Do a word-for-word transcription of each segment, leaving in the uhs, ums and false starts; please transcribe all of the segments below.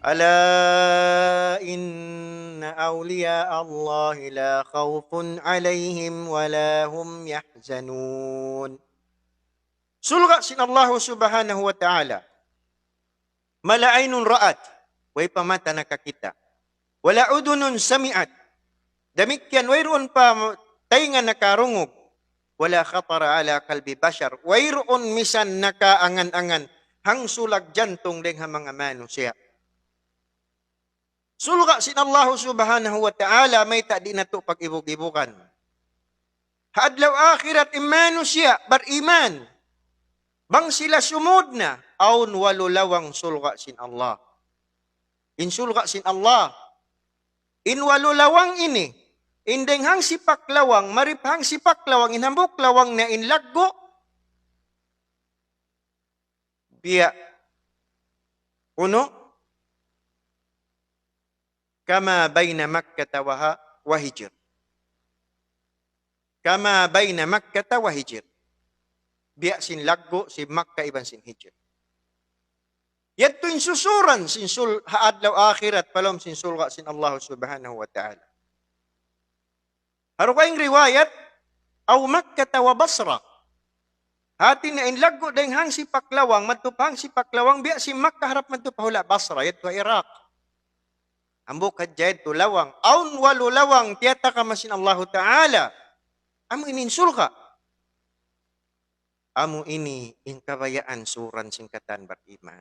ألا إن أولياء الله لا خوف عليهم ولا هم يحزنون. Surga' sin Allah Subhanahu wa Ta'ala. ما لا عين رأت, way pa mata nakakita'. ولا أذن سمعت. Damikkiyan wayruun pa taynga nakarungug. ولا خطر على قلب بشر. Wayruun misan nakaangan-angan hangsulag jantung dayn ha manga manusiya'. Surga' sin Allah Subhanahu wa Ta'ala mayta' di' natu' pag-ibug-ibugan. Ha adlaw akhirat in manusiya' bariman. Bang sila sumud na, awn walu lawang surga' sin Allah. In surga' sin Allah. In walu lawang ini, in dayng hangsipak lawang, mari pa hangsipak lawang, in hambuuk lawang na in laggu', biya' unu, كما بين مكة وه-، وهجر. كما بين مكة وهجر. Biya' sin laggu' sin Makkah iban sin Hijr. Yadtu in susuran sin sul-, ha adlaw akhirat pa lawm sin surga' sin Allah Subhanahu wa Ta'ala. Ha dugaing riwayat, أو مكة وبصرة. Hati niya in laggu' dayng hangsipak lawang, madtu pa hangsipak lawang, biya' sin Makkah harap madtu pa hula' Basra, yadtu ha Iraq. Hambuuk hadja yadtu lawang. Awn walu lawang, tiyatakaman sin Allahu Ta'ala. Amu ini in surga'. Amu ini in kabayaan suran sin katan bariman.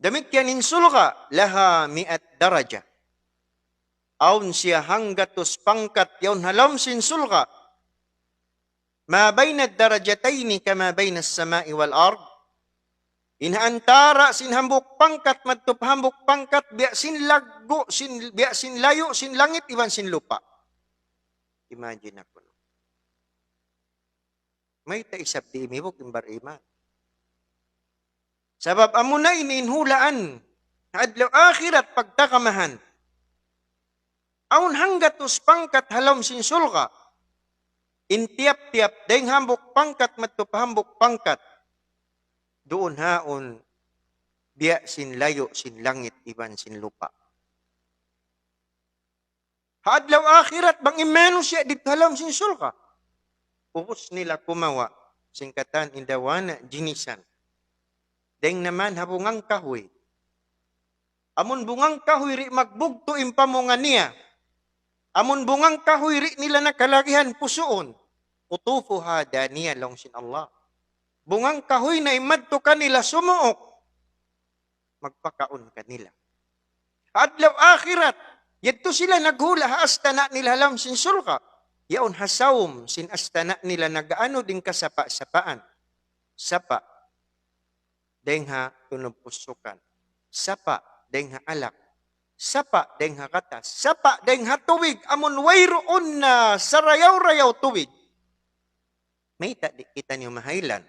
Damikkiyan in surga', لها مائة درجة. Awn siya hanggatus pangkat yaun ha lawm sin surga'. ما بين الدرجتين كما بين السماء والأرض. In ha antara' sin hambuuk pangkat madtu pa hambuuk pangkat, biya' sin laggu', sin, biya' sin layu' sin langit iban sin lupa'. Imagine aku. Mayta' isab di' imibug in bariman. Sabab amuna ini in hulaan, ha adlaw akhirat pagtakamahan. Awn hanggatus pangkat ha lawm sin surga'. In tiyap-tiyap, dayng hambuuk pangkat madtu pa hambuuk pangkat. Duun haun, biya' sin layu' sin langit iban sin lupa'. Ha adlaw akhirat bang in manusiya' didtu ha lawm sin surga'. Ubus nila kumawa' sin katan indawana jinisan. Dayng naman ha bungang kahuy. Amun bungang kahuy di' magbugtu' in pamunga niya. Amun bungang kahuy di' nila nakalagihan pusuun. قطوفها دانية laung sin Allah. Bungang kahuy na in madtu kanila sumuuk. Magpakaun kanila. Adlaw akhirat, yadtu sila naghula' ha astana' nila ha lawm sin surga'. Yaun ha sawm sin astana' nila nag-anu dayn kasapa'-sapaan. Sapa'. Dayng ha tunub pusukan. Sapa' dayng ha alak. Sapa' dayng ha gatas. Sapa' dayng ha tubig. Amun wayruun na sarayaw-rayaw tubig. Mayta' di' kitaniyu mahaylan?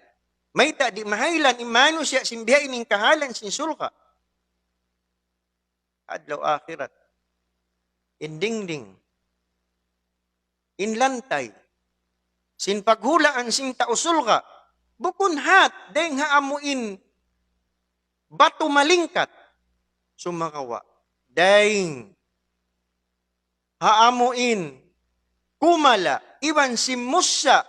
Mayta' di' mahaylan in manusiya' sin bihaini in kahalan sin surga'? Adlaw akhirat. In dingding. In lantay. Sin paghulaan sin tau surga'. Bukun hat, dayng ha amu in batu malingkat. Sumagawa'. Dayng ha amu in kumala' iban sin mussa'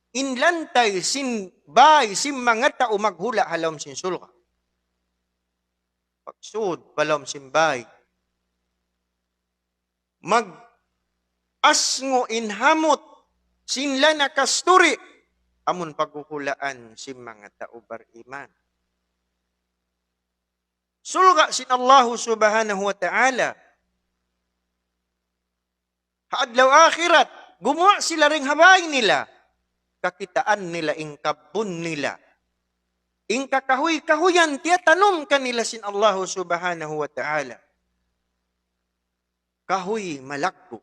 in lantay sin bāy sin manga tau maghula' ha lawm sin surga'. Pagsud pa lawm sin bāy. Mag-asngu in hamut sin lana kasturi' amun paghuhulaan sin manga tau bariman. Surga' sin Allahu Subhanahu wa Ta'ala. Ha adlaw akhirat, gumuwa' sila dayn ha bāy nila. Kakitaan nila in kabbun nila. In kakahuy-kahuyan tiyatanum kanila sin Allahu Subhanahu wa Ta'ala. Kahuy malaggu'.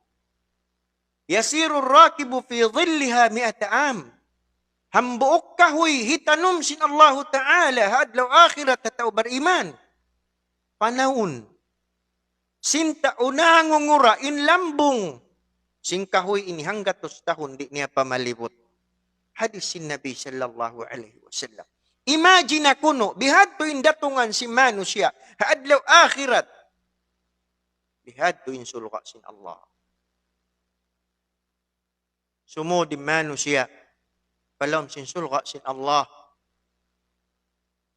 يسير الراكب في ظلها مائة عام. Hambuuk kahuy hitanum sin Allahu Ta'ala ha adlaw akhirat ha tau bariman. Panawun. Sin tau nangungura' in lambung sin kahuy ini hanggatus tahun di' niya pa malibut. Hadis sin Nabi sallallahu alayhi wasallam. Imagine kunu', bihadtu in datungan sin manusiya' ha adlaw akhirat. Bihadtu in surga' sin Allah. Sumud in manusiya' pa lawm sin surga' sin Allah.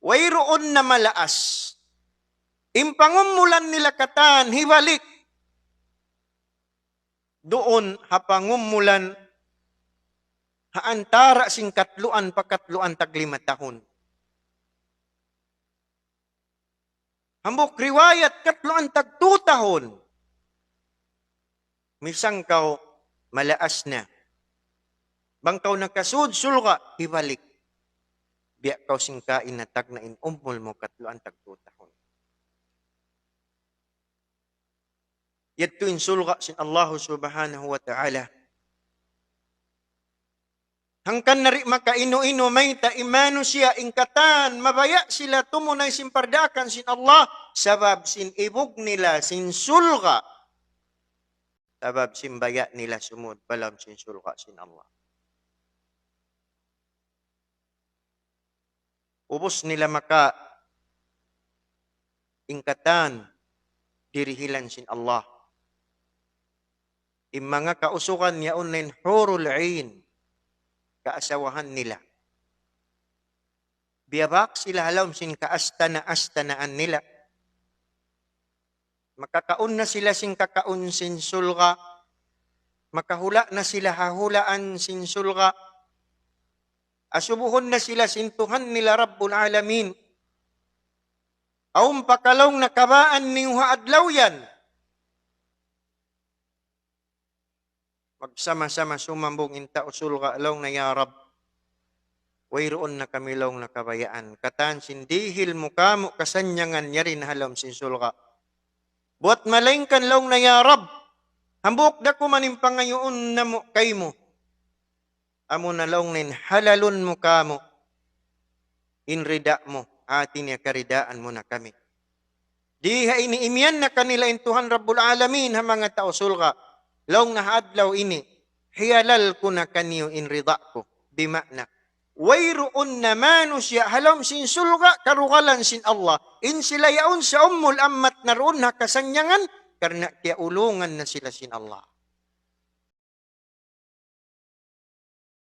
Wayruun na malaas. In pangumulan nila katan hibalik duun ha pangumulan ha antara' sin katluan pa katluan tag lima tahun. Hambuuk riwayat katluan tag tū tahun. Misan kaw malaas na. Bang kaw nakasud surga', hibalik. Biya' kaw sin kaina tagna' in umul mu katluan tag tū tahun. Yadtu in surga' sin Allahu Subhanahu wa Ta'ala. Hangkan na di' makainu-inu mayta' in manusiya' in katan, mabaya' sila tumunay sin pardaakan sin Allah, sabab sin ibug nila sin surga', sabab sin baya' nila sumud pa lawm sin surga' sin Allah. Ubus nila maka in katan dirihilan sin Allah. In manga kausugan yaun na in hurul ain, kaasawahan nila. Biyabak sila ha lawm sin kaastana-astanaan nila. Makakaun na sila sin kakaun sin surga'. Makahula' na sila ha hulaan sin surga'. Asubuhun na sila sin Tuhan nila Rabbul Alamin. Awn pa ka laung na kabaan niyu ha adlaw yan. Magsama-sama sumambung in tau surga' laung na, "Ya Rabb, wayruun na kami laung na kabayaan. Katan sin dihil mu kāmu' kasannyangan yari na ha lawm sin surga'. Buwat malaingkan laung na, ya Rabb, hambuuk da kuman in pangayuun namu' kaymu. Amu na laung na in halalun mu kāmu' in rida mu, hāti niya karidaan mu na kami." Di ha ini imiyan na kanila in Tuhan Rabbul Alamin ha manga tau surga'. Laung na ha adlaw ini, hiyalal ku na kaniyu in rida ku. Bima'na, wayruun na manusiya' ha lawm sin surga' karugalan sin Allah. In sila yaun sa umul ammat na duun ha kasannyangan, karna' kiyaulungan na sila sin Allah.